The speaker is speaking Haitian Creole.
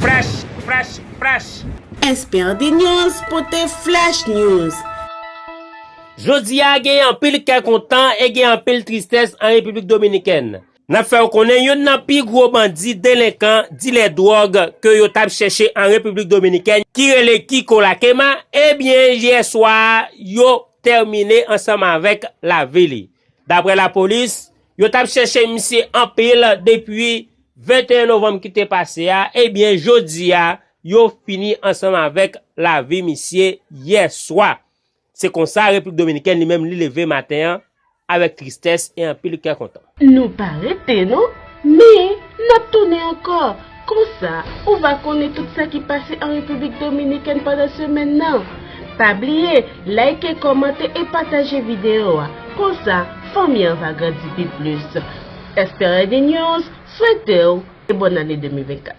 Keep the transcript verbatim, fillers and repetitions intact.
Fresh, fresh, fresh. S P R D News pote Flash News. Jodi a gen anpil kè kontan e gen anpil tristès an Repiblik Dominikèn. N ap fè w konnen youn nan pi gwo bandi, delenkan, dilè dwòg ke yo t ap chèche an Repiblik Dominikèn ki rele Kiko Lakema, ebyen yè swa a yo tèmine ansanm avèk lavi li. Daprè lapolis, yo t ap chèche misye anpil depi venteyen novanm ki te pase a, ebyen jodi a yo fini ansanm avèk lavi misye yè swa. Se konsa Repiblik Dominikèn li menm li leve maten an avèk tristès e anpil kè kontan. Nou pa rete non, men n ap tounen ankò. Konsa, ou va konnen tout sa ki pase an Repiblik Dominikèn pandan semèn nan. Pa bliye, like, kòmante e pataje videyo a. Konsa, fanmi an va grandi pi plis. S P R D News swete w e bòn ane de mil vennkat.